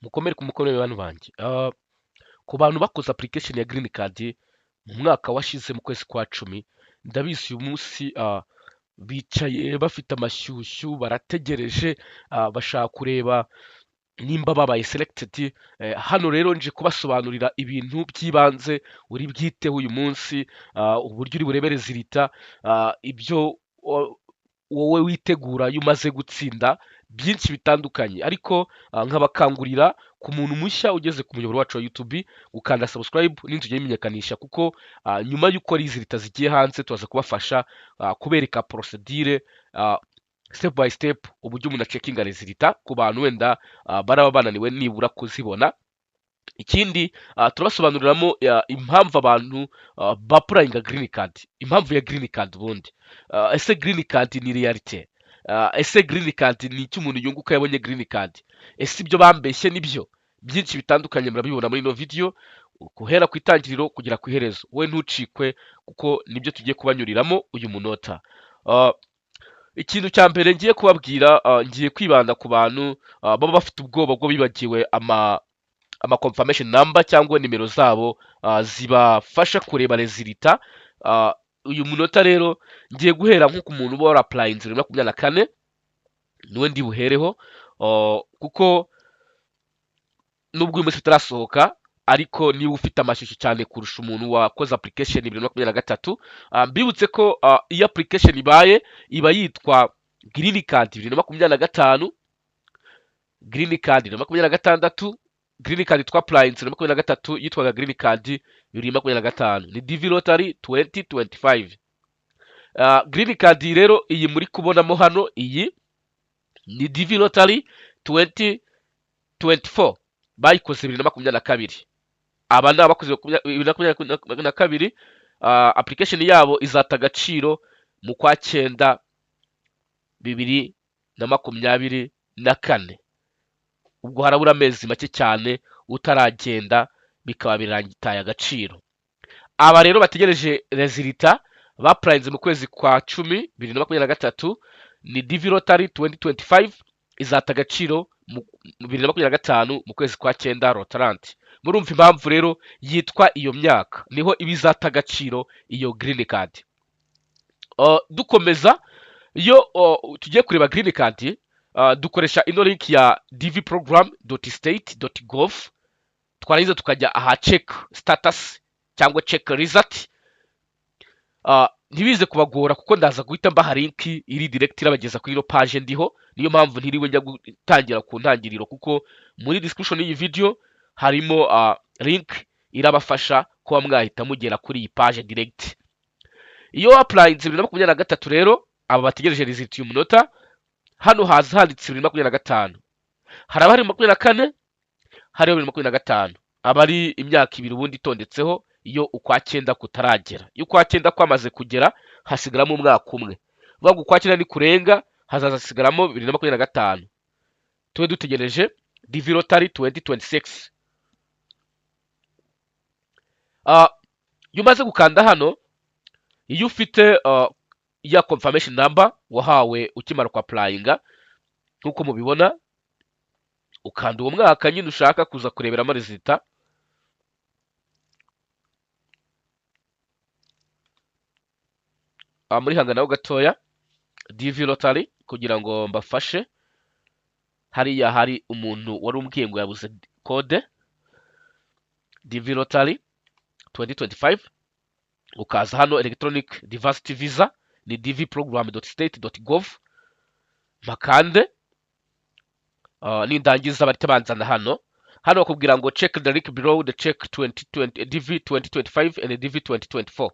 Mukomere ku mukomere, bantu banjye. Ku bantu bakoze application ya green card mu mwaka washize mu kwezi kwa 10, ndabizi uyu munsi bicaye bafite amashyushyu, barategereje, bashaka kureba nimba babaye selected. Hano rero nje kubasobanurira ibintu by'ibanze uri bwiteho uyu munsi, uburyo uri burebere result, ibyo wowe witegura iyo umaze gutsinda, byinshi bitandukanye. Ariko nkabakangurira ku muntu mushya ugeze ku muyoboro wacu wa YouTube gukanda subscribe n'inzu imenyekanisha, kuko nyuma y'uko result zigiye hanze tubaza kubafasha kubereka procedure step by step, uburyo umuntu acheckinga result ku bantu wenda baraba bananiwe nibura kuzibona. Ikindi, turabasobanuriramo impamvu abantu baapplyinga green card, impamvu ya green card ubundi. Ese green card ni réalité? Ese green card ni icyo umuntu yunguka yabonye green card? Ese ibyo bambeshye nibyo? Byinshi bitandukanye murabibona muri ino video guhera ku itangiriro kugera ku iherezo. Wowe ntucikwe, kuko nibyo tugiye kubanyuriramo uyu munota. Ikintu cya mbere ngiye kubabwira, ngiye kwibanda ku bantu baba bafite ubwoba bwo bibagiwe ama confirmation number cyangwa nimero zabo zibafasha kureba result. Uyu munota rero ngiye guhera nko ku muntu uba waraapplyinze 2024, niwe ndi buhereho, kuko nubwo uyu munsi bitarasohoka, ariko niba ufite amashyushyu cyane kurusha umuntu wakoze application 2023. Mbibutse ko iyo application ibaye iba yitwa green card 2025, green card 2026. Green card twaapplyinze 2023 yitwaga green card 2025, ni DV Lottery 2025. Green card rero iyi muri kubonamo hano, iyi ni DV Lottery 2024, bayikoze 2022. Aba ni abakoze 2022, application yabo izata agaciro mu kwa cyenda 2024. Ubwo harabura amezi make cyane, utaragenda bikaba birangitaye agaciro. Aba rero bategereje result baapplyinze mu kwezi kwa 10 2023, ni DV Lottery 2025, izata agaciro mu 2025 mu kwezi kwa cyenda rotarante. Murumva impamvu rero yitwa iyo myaka, niho iba izata agaciro iyo green card. Dukomeza, iyo tugiye kureba green card, dukoresha ino link ya dvprogram.state.gov, twarangiza tukajya aha check status cyangwa check result. Ntibize kubagora, kuko ndaza guhita mbaha link iri direct irabageza kuri ino page ndiho. Niyo mpamvu ntiriwe njya gutangira ku ntangiriro, kuko muri description y'iyi video harimo link irabafasha kuba mwahita mugera kuri iyi page direct. Iyo applyinze 2023 rero, aba bategereje result uyu munota, hano haza handitse 2025, hari abari 24, hariho 2025. Aba ari imyaka 2 ubundi itondetseho iyo ukwa cyenda kutaragera. Iyo ukwa cyenda kwamaze kugera hasigaramo umwaka umwe. Vuga ngo ukwa cyenda nikurenga hazaza hasigaramo 2025, tube dutegereje DV Lottery 2026. Iyo umaze gukanda hano, iyo ufite ya confirmation number wahawe ukimara kwa applyinga, nk'uko mubibona, ukanda uwo mwaka nyine ushaka kuza kureberamo result. Muri hanganaho gatoya DV Lottery kugira ngo mbafashe. Hariya hari umuntu wari umbwiye ngo yabuze code. DV Lottery 2025, ukaza hano electronic diversity visa, ni dvprogram.state.gov, makande. Nindangiza bahita banzana hano. Hano bakubwira ngo check the link below, the check 2020 DV 2025 and DV 2024.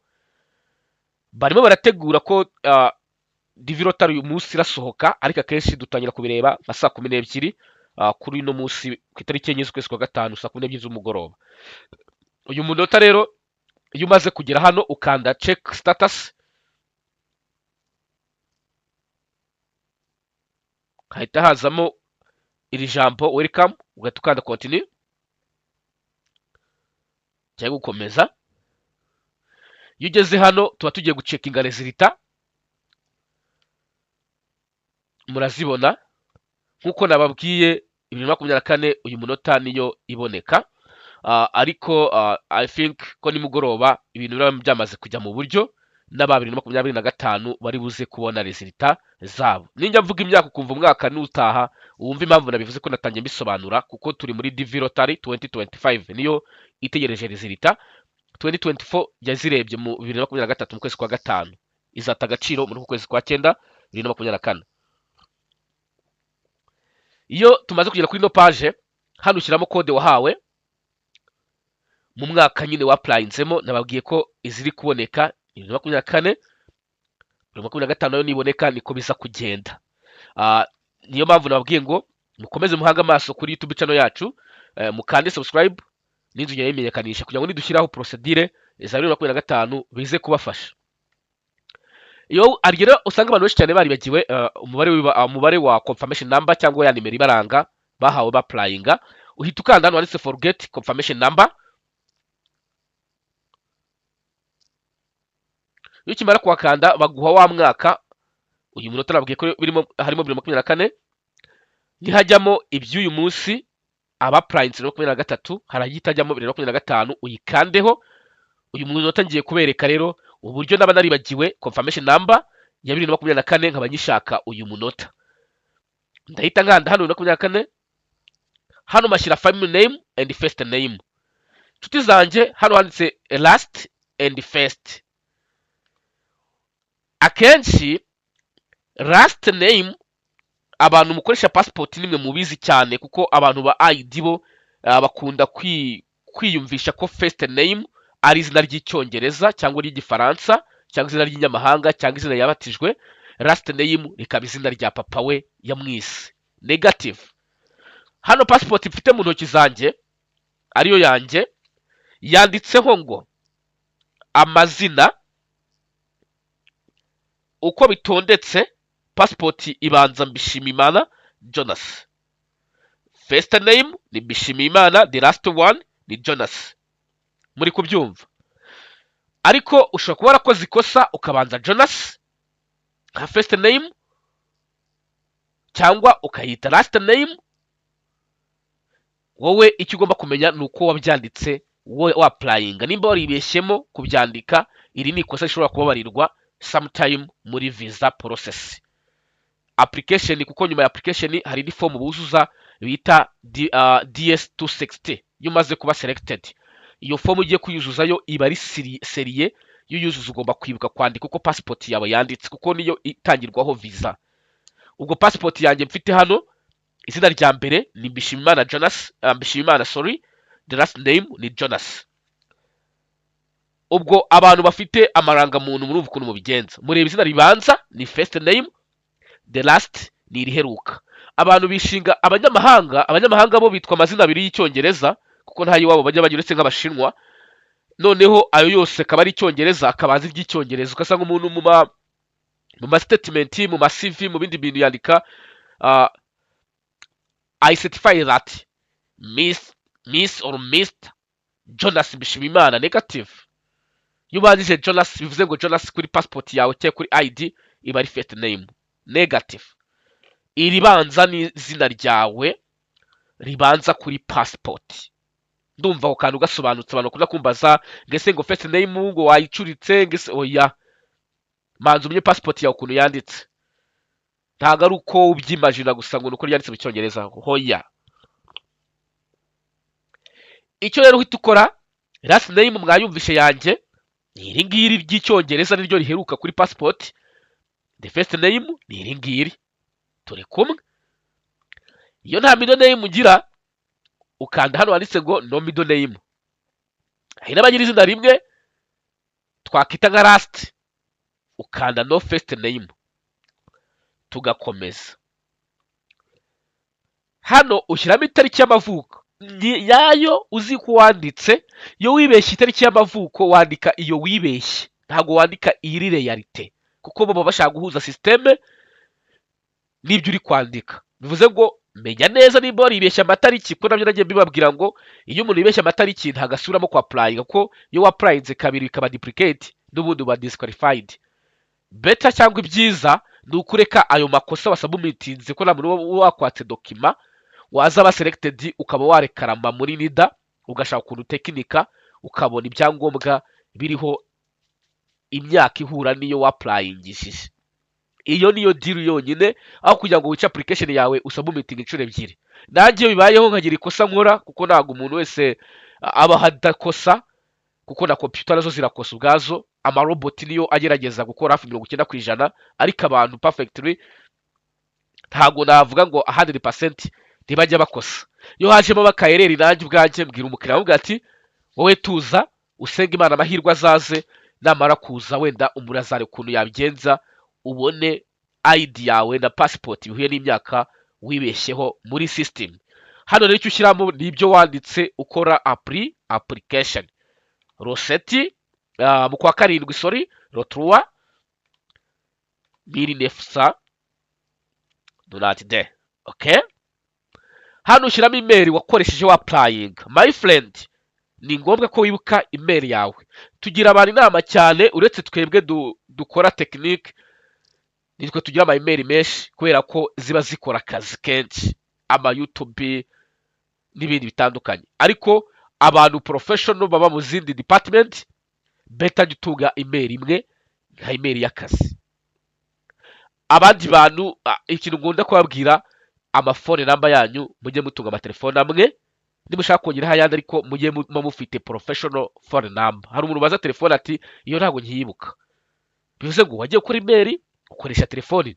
Barimo barategura ko DV Lottery uyu munsi irasohoka, ariko akenshi dutangira kubireba nka saa 12 kuri uno munsi ku itariki 4 z'ukwezi kwa gatanu, saa 12 z'umugoroba. Uyu munota rero, iyo umaze kugera hano ukanda check status, hahita hazamo iri jambo welcome, ugahita ukanda continue cyangwa gukomeza. Iyo ugeze hano tuba tugiye gucheckinga result. Murazibona nk'uko nababwiye. 2024, uyu munota niyo iboneka. Ariko I think ko nimugoroba ibintu biba byamaze kujya mu buryo, n'aba 2025 bari buze kubona résultat zabo. Ninjya mvuga imyaka ukumva umwaka n'utaha, wumva impamvu nabivuze, ko natangiye mbisobanura, kuko turi muri DV Lottery 2025, niyo itegereje résultat. 2024 yazirebye mu 2023 mu kwezi kwa gatanu, izata agaciro muri uku kwezi kwa cyenda 2024. Iyo tumaze kugera kuri ino page, hano ushyiramo code wahawe mu mwaka nyine wa applyinzemo. Nababwiye ko iziri kuboneka 2024, 2025 nayo niboneka niko biza kugenda. Niyo mpamvu nababwiye ngo mukomeze muhange amaso kuri YouTube channel yacu, mukande subscribe n'inzu yimenyekanisha, kugira ngo nidushyiraho procedure za 2025 bize kubafasha. Iyo arigera usanga abantu benshi cyane baribagiwe umubare wa confirmation number cyangwa ya nimero ibaranga bahawe ba applyinga, uhita ukanda hano handitse "Forget confirmation number". Iyo ukimara kuhakanda, baguha wa mwaka. Uyu munota nabwiye ko birimo harimo 2024, nihajyamo iby'uyu munsi, aba applyinze 2023, harahita hajyamo 2025, uyikandeho. Uyu munota ngiye kubereka rero uburyo naba naribagiwe confirmation number ya 2024, nkaba nyishaka uyu munota. Ndahita nkanda hano 2024. Hano mashyira family name and first name. Inshuti zanjye, hano handitse last and first. Akenshi last name, abantu mukoresha passport nimwe mubizi cyane, kuko abantu ba ID bo bakunda kwiyumvisha ko first name ari izina ry'Icyongereza cyangwa ry'Igifaransa cyangwa izina ry'inyamahanga cyangwa izina yabatijwe, last name rikaba izina rya papa we yamwise. Negative. Hano passport mfite mu ntoki zanjye, ariyo yanjye, yanditseho ngo amazina uko bitondetse, passport ibanza Mbishimimana Jonas, first name ni Mbishimimana, the last one ni Jonas. Muri kubyumva? Ariko ushobora kuba warakoze ikosa ukabanza Jonas nka first name cyangwa ukayita last name. Wowe icyo ugomba kumenya ni uko wabyanditse wowe wa applyinga. Nimba waribeshyemo kubyandika, iri ni ikosa rishobora kubabarirwa sometime muri visa process application, kuko nyuma ya application hari indi form buzuza bita DS260. Iyo umaze kuba selected, iyo form ugiye kuyuzuzayo iba ari sérieux. Iyo uyuzuza ugomba kwibuka kwandika uko passport yawe yanditse, kuko niyo itangirwaho visa. Ubwo passport yanjye mfite hano, izina rya mbere ni Mbishimimana Jonas, Mbishimimana, sorry, the last name ni Jonas. Ubwo abantu bafite amarangamuntu murumva ukuntu mubigenza: mureba izina ribanza ni first name, the last ni iriheruka. Abantu bishinga abanyamahanga, abanyamahanga bo bitwa amazina abiri y'Icyongereza, kuko nta iwabo bajya bagira uretse nk'Abashinwa. Noneho ayo yose akaba ari Icyongereza, akaba azi iry'Icyongereza. Ugasanga umuntu mu ma statement, mu ma CV, mu bindi bintu yandika "I certify that Miss or Mr Jonas Mbishimimana". Negative. Iyo ubanjije Jonas, bivuze ngo Jonas kuri passport yawe cyangwa kuri ID iba ari first name. Negative. Iribanza ni izina ryawe ribanza kuri passport. Ndumva ako kantu gasobanutse. Abantu bakunda kumbaza ngo ese ngo first name ngo wayicuritse, ngo ese oya. Manza umenye passport yawe ukuntu yanditse, ntabwo ari uko ubyimagina gusa ngo ni uko ryanditse mu Cyongereza. Hoya. Icyo rero uhita ukora, last name mwayumvishe yanjye ni iri ngiri ry'Icyongereza, niryo riheruka kuri passport. The first name ni iri ngiri. Turi kumwe? Iyo nta middle name ugira, ukanda hano handitse ngo "No middle name". Hari n'abagira izina rimwe twakita nka last, ukanda "No first name", tugakomeza. Hano ushyiramo itariki y'amavuko yayo uzi ko wanditse. Iyo wibeshye itariki y'amavuko, wandika iyo wibeshye, ntabwo wandika iri réalité, kuko baba bashaka guhuza système n'ibyo uri kwandika. Bivuze ngo menya neza nimba waribeshye amatariki, kuko nabyo nagiye mbibabwira ngo iyo umuntu yibeshye amatariki ntabwo asubiramo kwa applyinga, kuko iyo wa applyinze kabiri bikaba duplicate, n'ubundi uba disqualified. Better cyangwa ibyiza ni ukureka ayo makosa wasubmittinze, ko nta muntu uba wakwatse document. Wazaba selected, ukaba warekarama muri NIDA, ugashaka ukuntu tekinika ukabona ibyangombwa biriho imyaka ihura n'iyo wapplyingishije. Iyo niyo deal yonyine, aho kugira ngo wice application yawe usubmittinga inshuro ebyiri. Nanjye iyo bibayeho nkagira ikosa nkora, kuko ntabwo umuntu wese aba adakosa, kuko na computer nazo zirakosa ubwazo. Amaroboti niyo agerageza gukora hafi 90%, ariko abantu perfectly ntabwo navuga ngo 100% ntibajya bakosa. Iyo hajemo bakayereri, nanjye ubwanjye mbwira umukiriya, avuga ati: "Wowe tuza usenga Imana, amahirwe azaze." Namara kuza, wenda umuntu azareba ukuntu yabigenza, ubone ID yawe na passport bihuye n'imyaka wibeshyeho muri system. Hano rero icyo ushyiramo ni ibyo wanditse ukora application. Le 7 mu kwa karindwi, sorry, le 3 1992. Okay, hano ushyiramo email wakoresheje wa applying. My friend, ni ngombwa ko wibuka email yawe. Tugira abantu inama cyane, uretse twebwe dukora technique, nitwe tugira ama email menshi kubera ko ziba zikora akazi kenshi, ama YouTube n'ibindi bitandukanye. Ariko abantu professional baba mu zindi department, better jya utunga email imwe nka email y'akazi. Abandi bantu, ikintu ngunda kubabwira, amaphone number yanyu mujye mutunga amatelefone amwe. Nimushaka kongeraho ayandi, ariko mujye muba mufite professional phone number. Hari umuntu ubaza telefone ati: "Iyo ntabwo nkiyibuka." Bivuze ngo wagiye gukora email ukoresha telefone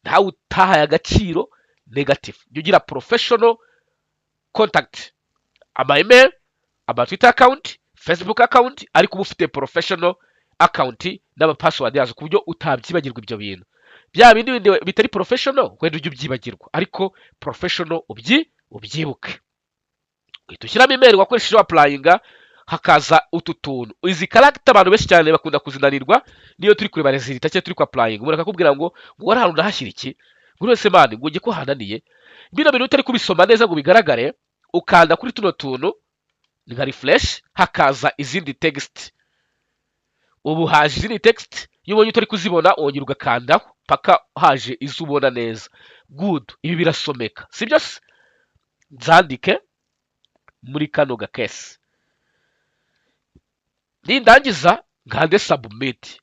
ntawe utahaye agaciro, negative. Jya ugira professional contact, ama email, ama Twitter account, Facebook account, ariko uba ufite professional account n'ama password yazo, ku buryo utabyibagirwa ibyo bintu. Bya bindi bindi bitari professional wenda ujye ubyibagirwa, ariko professional ubyibuke. Uhita ushyiramo email wakoresheje wapplyinga, hakaza utu tuntu. Izi character abantu benshi cyane bakunda kuzinanirwa. Niyo turi kureba result cyangwa turi kwapplyinga, umuntu akakubwira ngo wari ahantu ndahashyira iki, buri wese man ngo ujye ko hananiye. Bino bintu utari kubisoma neza ngo bigaragare, ukanda kuri tuno tuntu ni nka refresh, hakaza izindi text. Ubu haje izindi text. Iyo ubonye utari kuzibona, wongera ugakandaho paka haje izo ubona neza. Good, ibi birasomeka, sibyo se? Nzandike muri kano gakesi, nindangiza nkande submit.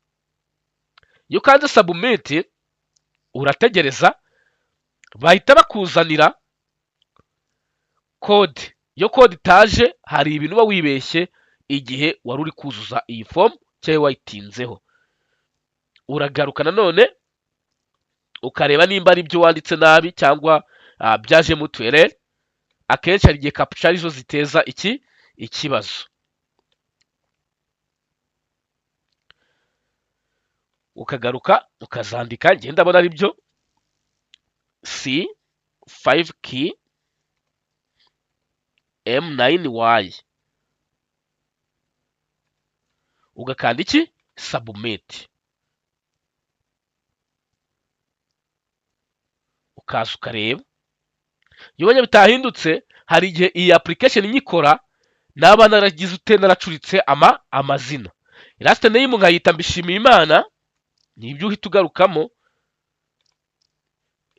Iyo ukanze submit, urategereza, bahita bakuzanira code. Iyo code itaje, hari ibintu uba wibeshye igihe wari uri kuzuza iyi fomu cyangwa wayitinzeho. Uragaruka nanone ukareba nimba ari ibyo wanditse nabi cyangwa byajemo utu error. Akenshi hari igihe captcha arizo ziteza iki ikibazo. Ukagaruka ukazandika. Ngenda ndabona ari byo, C 5 K M9 Y, ugakanda iki? Submit. Ukaza ukareba. Iyo ubonye bitahindutse, hari igihe iyi application nyikora naba naragize ute, naracuritse amazina. Last name nkayita Mbishimiye Imana, nibyo uhita ugarukamo.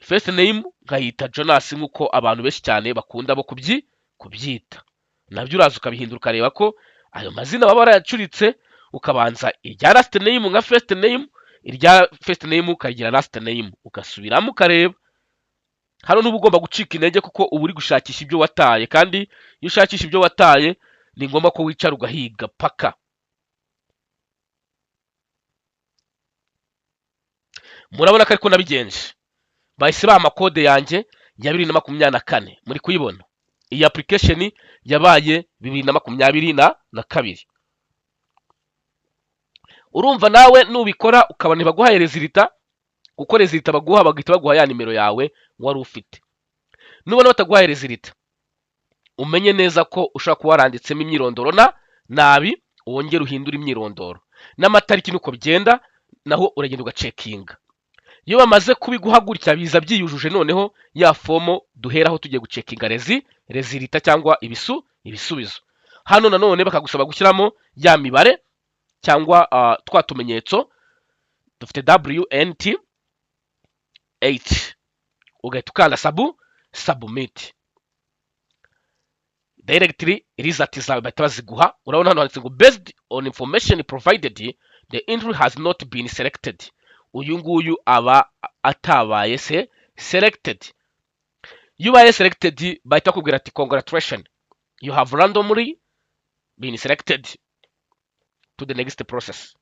First name nkayita Jonas, nk'uko abantu benshi cyane bakunda bo kubyita. Nabyo uraza ukabihindura, ukareba ko ayo mazina baba barayacuritse, ukabanza irya last name nka first name, irya first name ukagira last name, ugasubiramo ukareba. Hano ntuba ugomba gucika intege, kuko uba uri gushakisha ibyo wataye, kandi iyo ushakisha ibyo wataye ni ngombwa ko wicara ugahiga paka. Murabona ko ariko nabigenje, bahise baha amakode yanjye ya 2024. Muri kuyibona iyi application yabaye 2022. Urumva nawe nubikora ukabona ntibaguhaye result, kuko result baguha bagahita baguha ya nimero yawe wari ufite. Nubona bataguhaye result, umenye neza ko ushobora kuba waranditsemo imyirondoro na nabi, wongere uhindure imyirondoro n'amatariki. Nuko bigenda, naho uragenda ugacheckinga. Iyo bamaze kubiguha gutya, biza byiyujuje. Noneho ya fomo duheraho tugiye gucheckinga result cyangwa ibisubizo. Hano nanone bakagusaba gushyiramo ya mibare cyangwa twa tumenyetso dufite WNT H, ugahita ukanda submit. Directly result zawe bahita baziguha. Urabona hano handitse ngo "Based on information provided, the entry has not been selected." Uyu nguyu aba atabaye se selected. Iyo ubaye selected, bahita bakubwira ati "Congratulations, you have randomly been selected to the next process."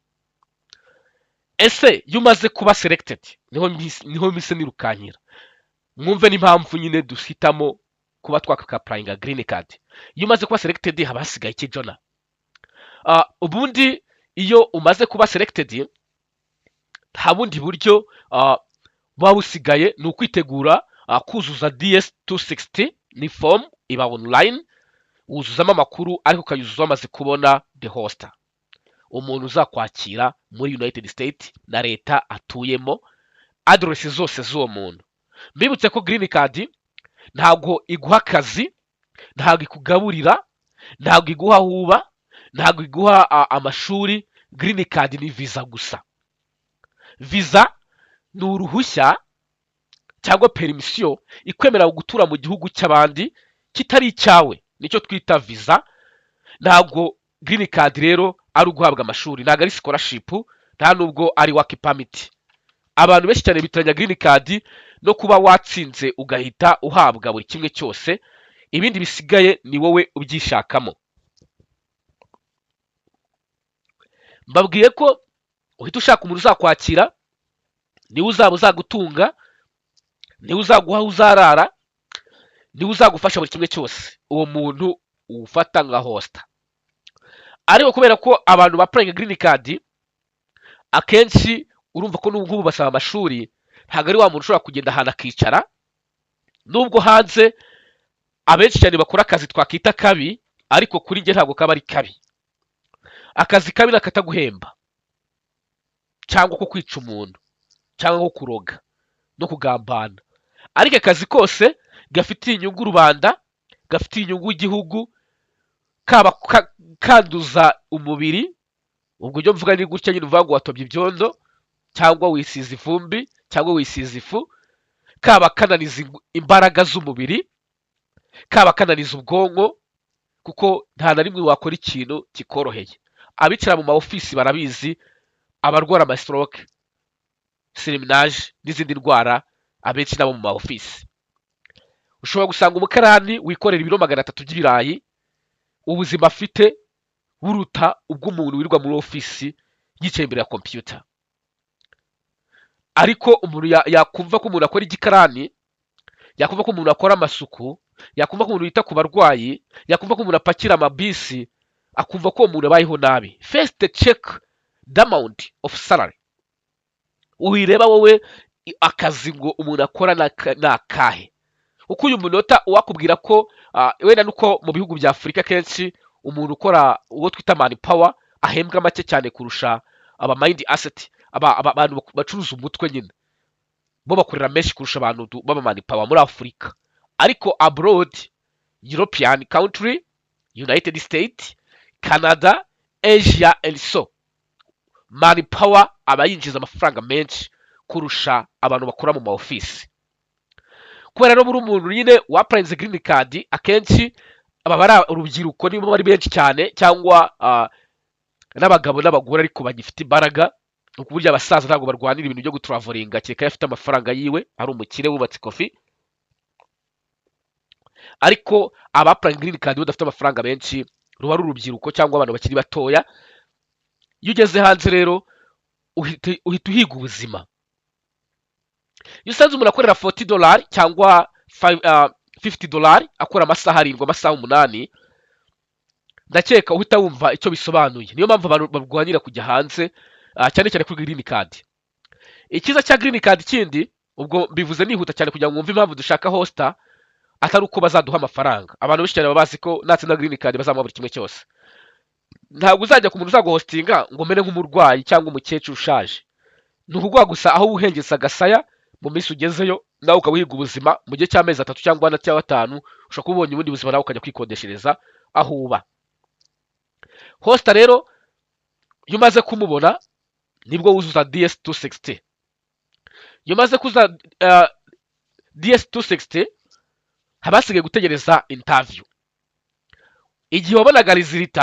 Ese iyo umaze kuba selected, niho mpise nirukankira mwumve n'impamvu nyine duhitamo kuba twaka-applyinga green card. Iyo umaze kuba selected, haba hasigaye iki, Jona? Ubundi iyo umaze kuba selected, nta bundi buryo buba busigaye, ni ukwitegura kuzuza DS 260. Ni form iba online, wuzuzamo amakuru, ariko ukayuzuza wamaze kubona the hoster, umuntu uzakwakira muri United States na leta atuyemo, aderesi zose z'uwo muntu. Mbibutse ko green card ntabwo iguha akazi, ntabwo ikugaburira, ntabwo iguha aho uba, ntabwo iguha amashuri. Green card ni visa gusa. Visa ni uruhushya cyangwa permission ikwemerera gutura mu gihugu cy'abandi kitari icyawe, nicyo twita visa. Ntabwo green card rero ari uguhabwa amashuri, ntabwo ari scholarship, nta nubwo ari work permit. Abantu benshi cyane bitiranya green card no kuba watsinze ugahita uhabwa buri kimwe cyose. Ibindi bisigaye ni wowe ubyishakamo. Mbabwiye ko uhita ushaka umuntu uzakwakira, niwe uzaba uzagutunga, niwe uzaguha aho uzarara, niwe uzagufasha buri kimwe cyose. Uwo muntu uwufata nka hoster. Ariko kubera ko abantu ba-applyinga green card akenshi, urumva ko n'ubu ngubu basaba amashuri, ntabwo ari wa muntu ushobora kugenda ahantu akicara. Nubwo hanze abenshi cyane bakora akazi twakita kabi, ariko kuri njye ntabwo kaba ari kabi. Akazi kabi ni akataguhemba, cyangwa ko kwica umuntu, cyangwa ko kuroga no kugambana. Ariko akazi kose gafitiye inyungu rubanda, gafitiye inyungu igihugu, kaba kanduza umubiri, ubwo ibyo mvuga ni gutya nyine, uvuga ngo watobye ibyondo, cyangwa wisize ivumbi, cyangwa wisize ifu, kaba kananiza imbaraga z'umubiri, kaba kananiza ubwonko, kuko nta na rimwe wakora ikintu kikoroheye. Abicara mu ma ofisi barabizi, abarwara ama stroke, surmenage n'izindi ndwara, abenshi nabo mu ma ofisi. Ushobora gusanga umukarani wikorera ibiro 300 by'ibirayi, ubuzima afite buruta ubw'umuntu wirirwa muri ofisi yicaye imbere ya kompiyuta. Ariko umuntu yakumva ko umuntu akora igikarani, yakumva ko umuntu akora amasuku, yakumva ko umuntu yita ku barwayi, yakumva ko umuntu apakira amabisi, akumva ko uwo muntu abayeho nabi. First check the amount of salary. Wireba wowe akazi ngo umuntu akora ni akahe, kuko uyu munota uwakubwira ko wenda nuko mu bihugu bya Afurika kenshi umuntu ukora uwo twita man power ahembwa make cyane kurusha aba mind asset, abantu bacuruza umutwe nyine, bo bakorera menshi kurusha abantu b'aba man power muri Afurika. Ariko abroad, European country, United States, Canada, Asia and so, man power aba yinjiza amafaranga menshi kurusha abantu bakora mu ma ofisi. Kubera rero buri umuntu nyine wa-applyinze green card, akenshi aba bari urubyiruko, nibo bari benshi cyane, cyangwa n'abagabo n'abagore ariko bagifite imbaraga. Ni ukuburyo abasaza ntabwo barwanira ibintu byo gu-travelinga, kereka iyo afite amafaranga yiwe, ari umukire wubatse kofi. Ariko aba-applyinga green card badafite amafaranga menshi ruba ari urubyiruko cyangwa abantu bakiri batoya. Iyo ugeze hanze rero, uhita uhiga ubuzima. Iyo usanze umuntu akorera $40 cyangwa $50, akora amasaha 7, amasaha 8, ndakeka uhita wumva icyo bisobanuye. Niyo mpamvu abantu barwanira kujya hanze, cyane cyane kuri green card. Icyiza cya green card kindi, ubwo mbivuze nihuta cyane kugira ngo mwumve impamvu dushaka hoster, atari uko bazaduha amafaranga. Abantu benshi cyane baba bazi ko natsinda green card bazamuha buri kimwe cyose. Ntabwo uzajya ku muntu uzagu-hostinga ngo umere nk'umurwayi cyangwa umukecuru ushaje. Ni ukuguha gusa aho wuhengetse agasaya mu minsi ugezeyo, nawe ukaba uhiga ubuzima. Mu gihe cy'amezi 3 cyangwa 4 cyangwa 5, ushobora kuba ubonye ubundi buzima, nawe ukajya kwikodeshereza aho uba. Hoster rero, iyo umaze kumubona, nibwo wuzuza DS 260. Iyo umaze kuzuza DS 260, haba hasigaye gutegereza interview. Igihe wabonaga result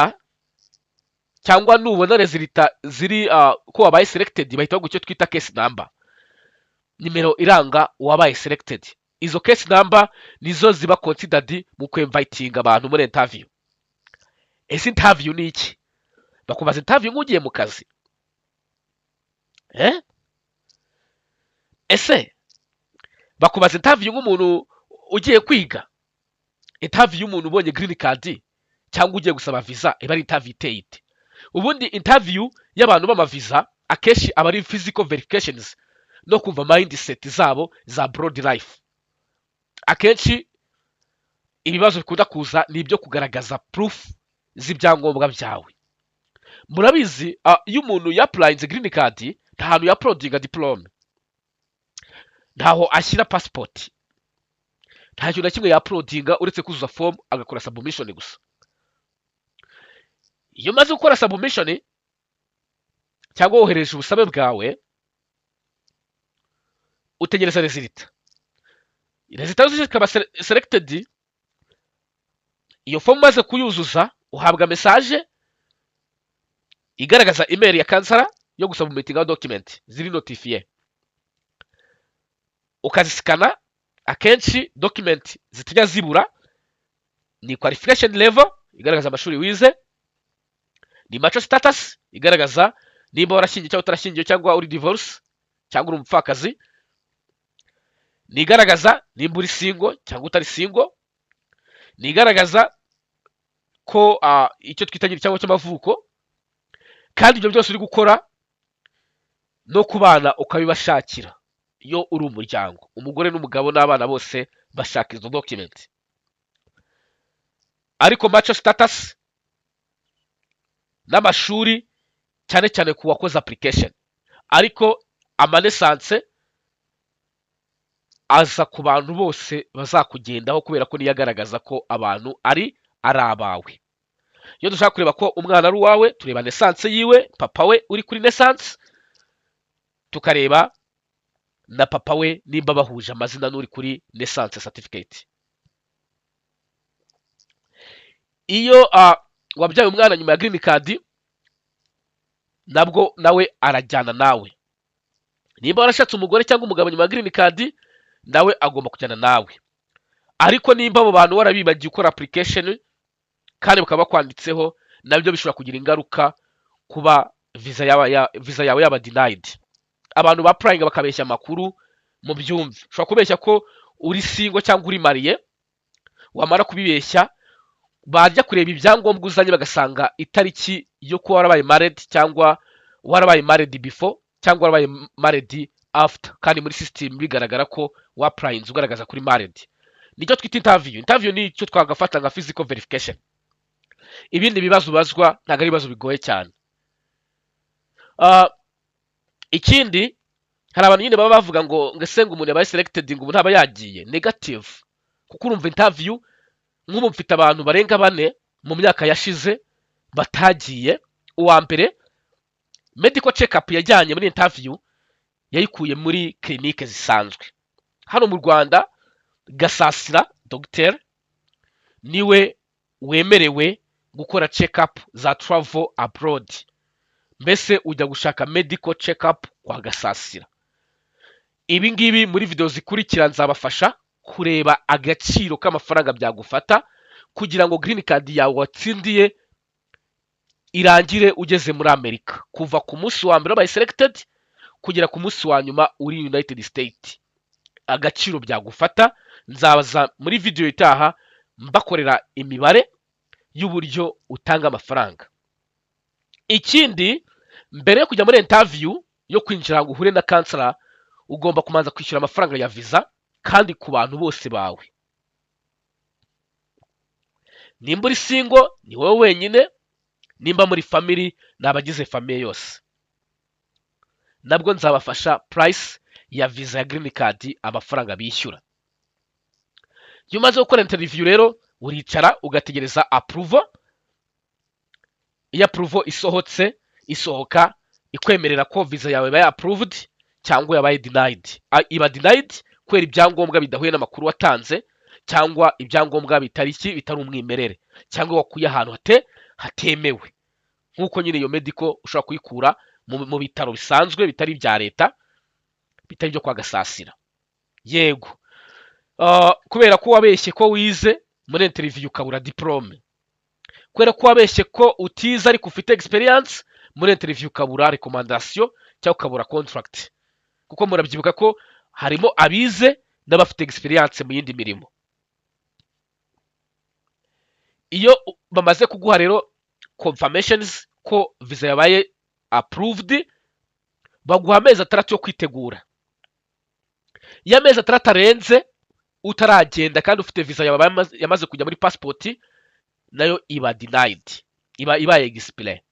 cyangwa nubona result ziri ko wabaye selected, bahita baguha icyo twita case number, nimero iranga uwabaye selected. Izo case number nizo ziba considered mu kwinvitinga abantu muri interview. Ese interview ni iki? Bakubaza interview nk'ugiye mu kazi, eh? Ese bakubaza interview nk'umuntu ugiye kwiga? Interview y'umuntu ubonye green card cyangwa ugiye gusaba visa iba ari interview iteye ite? Ubundi interview y'abantu b'amaviza akenshi aba ari physical verifications no kumva mindset zabo za broad life. Akenshi ibibazo bikunda kuza ni ibyo kugaragaza proof z'ibyangombwa byawe. Murabizi, iyo umuntu yapplyinze green card, nta hantu yauploadinga diplôme, ntaho ashyira passport, nta kintu na kimwe yauploadinga uretse kuzuza form agakora submission gusa. Iyo umaze gukora submission cyangwa wohereje ubusabe bwawe, utegereza result. Result zose zikaba selected. Iyo form umaze kuyuzuza, uhabwa message igaragaza email ya consular yo gusubmittingaho document ziri notifié, ukaziscana. Akenshi document zitajya zibura ni qualification level igaragaza amashuri wize, ni marital status igaragaza nimba warashyingiwe cyangwa utarashyingiwe cyangwa uri divorce cyangwa uri umupfakazi, ni igaragaza nimba uri single cyangwa utari single, ni igaragaza ko icyo twita nyiri cyangwa cy'amavuko. Kandi ibyo byose uri gukora no ku bana ukabibashakira. Iyo uri umuryango, umugore n'umugabo n'abana bose bashaka izo document. Ariko marital status n'amashuri cyane cyane ku wakoze application, ariko amanaissance aza ku bantu bose bazakugendaho, kubera ko niyo agaragaza ko abantu ari abawe. Iyo dushaka kureba ko umwana ari uwawe, tureba naissance yiwe, papa we uri kuri naissance, tukareba na papa we nimba bahuje amazina n'uri kuri naissance certificate. Iyo wabyaye umwana nyuma ya green card, nabwo nawe arajyana nawe. Nimba warashatse umugore cyangwa umugabo nyuma ya green card, nawe agomba kujyana nawe. Ariko nimba abo bantu warabibagiye ukora application kandi bakaba bakwanditseho, nabyo bishobora kugira ingaruka kuba visa yawe yaba denied. Abantu ba applyinga bakabeshya amakuru, mu byumve, ushobora kubeshya ko uri single cyangwa uri marié. Wamara kubibeshya, bajya kureba ibyangombwa uzanye bagasanga itariki yo kuba warabaye married cyangwa warabaye married before cyangwa warabaye married after, kandi muri system bigaragara ko wapplyinze ugaragaza kuri married. Nicyo twita interview. Interview ni icyo twagafata nka physical verification. Ibindi bibazo ubazwa ntabwo ari ibibazo bigoye cyane. Ikindi, hari abantu nyine baba bavuga ngo ese ngo umuntu yabaye selected, ngo ubu ntaba yagiye? Negative, kuko urumva interview, nk'ubu mfite abantu barenga bane mu myaka yashize batagiye. Uwa mbere, medical check up yajyanye muri interview yayikuye muri clinique zisanzwe hano mu Rwanda. Gasasira Dogiteri niwe wemerewe gukora check up za travel abroad. Mbese ujya gushaka medical check up kwa Gasasira. Ibi ngibi muri video zikurikira nzabafasha kureba agaciro k'amafaranga byagufata kugira ngo green card yawe watsindiye irangire ugeze muri Amerika, kuva ku munsi wa mbere wabaye selected kugera ku munsi wa nyuma uri United State. Agaciro byagufata nzabaza muri video itaha, mbakorera imibare y'uburyo utanga amafaranga. Ikindi, mbere yo kujya muri interview yo kwinjira ngo uhure na consular, ugomba kubanza kwishyura amafaranga ya visa, kandi ku bantu bose bawe. Nimba uri single, ni wowe wenyine. Nimba muri family, ni abagize famille yose. Nabwo nzabafasha price ya visa ya green card, amafaranga bishyura. Iyo umaze gukora interview rero, uricara ugategereza approval. Iyo approval isohotse, isohoka ikwemerera ko visa yawe ibaye approved cyangwa yabaye denied. Iba denied kubera ibyangombwa bidahuye n'amakuru watanze. cyangwa ibyangombwa bitari iki, bitari umwimerere, cyangwa wakuye ahantu hatemewe, nk'uko nyine iyo medical ushobora kuyikura mu bitaro bisanzwe bitari ibya leta, bitari ibyo kwa Gasasira. Yego. Kubera ko wabeshye ko wize, muri interview ukabura diplôme, kubera ko wabeshye ko utize ariko ufite experience, muri interview ukabura recommandation cyangwa ukabura contract, kuko murabyibuka ko harimo abize n'abafite experience mu yindi mirimo. Iyo bamaze kuguha rero confirmations ko visa yabaye approved, baguha amezi 6 yo kwitegura. Iyo amezi 6 arenze utaragenda kandi ufite visa yawe yamaze kujya muri passport, nayo iba denied, iba ibaye expire.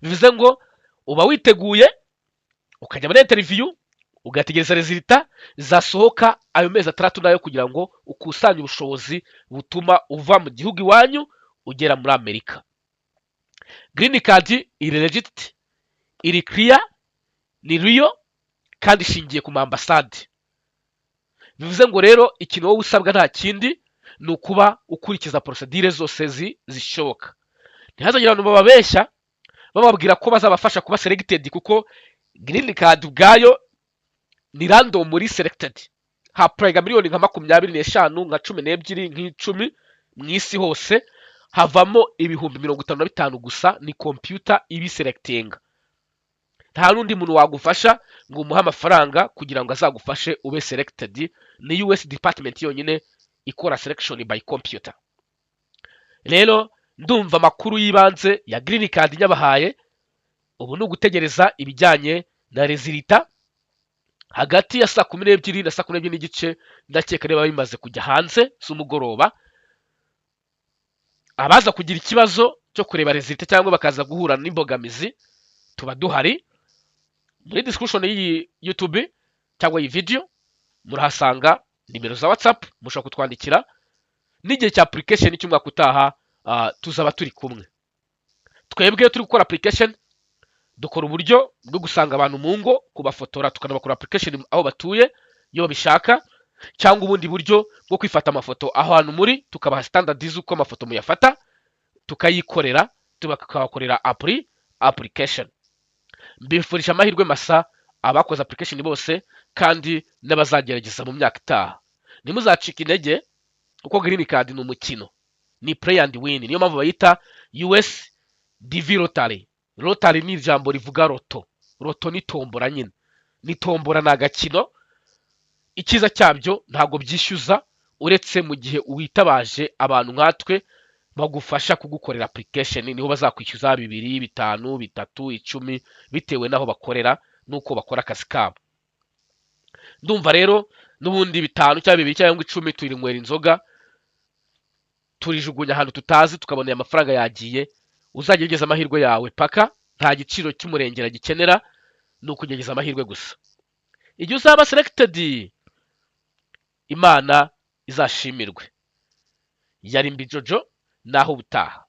Bivuze ngo uba witeguye, ukajya muri interview, ugategereza résultat zasohoka. Ayo mezi 6 nayo kugira ngo ukusanye ubushobozi butuma uva mu gihugu iwanyu ugera muri Amerika. Green card iri legit, iri clear, ni real kandi ishingiye ku ma ambasade. Bivuze ngo rero ikintu wowe usabwa nta kindi, ni ukuba ukurikiza procédure zose zishoboka. Ntihazagire abantu bababeshya bababwira ko bazabafasha kuba selected, kuko green card ubwayo ni random muri selected. Happlyinga miliyoni nka 25, nka 12, nk'icumi mu isi hose, havamo 55,000 gusa. Ni computer ibiselectinga. Nta n'undi muntu wagufasha ngo umuhe amafaranga kugira ngo azagufashe ube selected. Ni US Department yonyine ikora selection by computer. Rero ndumva amakuru y'ibanze ya green card nyabahaye. Ubu ni ugutegereza ibijyanye na résultat. Hagati ya saa 12 na saa 12:30, ndakeka niba bimaze kujya hanze z'umugoroba. Abaza kugira ikibazo cyo kureba résultat cyangwa bakaza guhura n'imbogamizi, tuba duhari. Muri description y'iyi YouTube cyangwa iyi video murahasanga nimero za WhatsApp, mushobora kutwandikira. N'igihe cya application cy'umwaka utaha, tuzaba turi kumwe. Twebwe turi gukora application, dukora uburyo bwo gusanga abantu mu ngo, kubafotora, tukanabakora application aho batuye iyo babishaka, cyangwa ubundi buryo bwo kwifata amafoto aho hantu muri, tukabaha standard z'uko amafoto muyafata, tukayikorera, tukabakorera application. Mbifurije amahirwe masa abakoze application bose kandi n'abazagerageza mu myaka itaha. Ntimuzacike intege, kuko green card ni umukino, ni play and win. Niyo mpamvu bayita US DV Lottery. Lottery ni ijambo rivuga loto. Loto ni tombora nyine, ni tombora, ni agakino. Icyiza cyabyo, ntabwo byishyuza, uretse mu gihe witabaje abantu nkatwe bagufasha kugukorera application, niho bazakwishyuza 2, 5, 3, 10, bitewe n'aho bakorera n'uko bakora akazi kabo. Ndumva rero n'ubundi 5 cyangwa 2 cyangwa 10, turinywera inzoga, turijugunya ahantu tutazi, tukabona aya mafaranga yagiye. Uzajya ugeza amahirwe yawe paka, nta giciro cy'umurengera gikenera, ni ukugerageza amahirwe gusa. Igihe uzaba selected, Imana izashimirwe. Yari Mbijojo, naho ubutaha.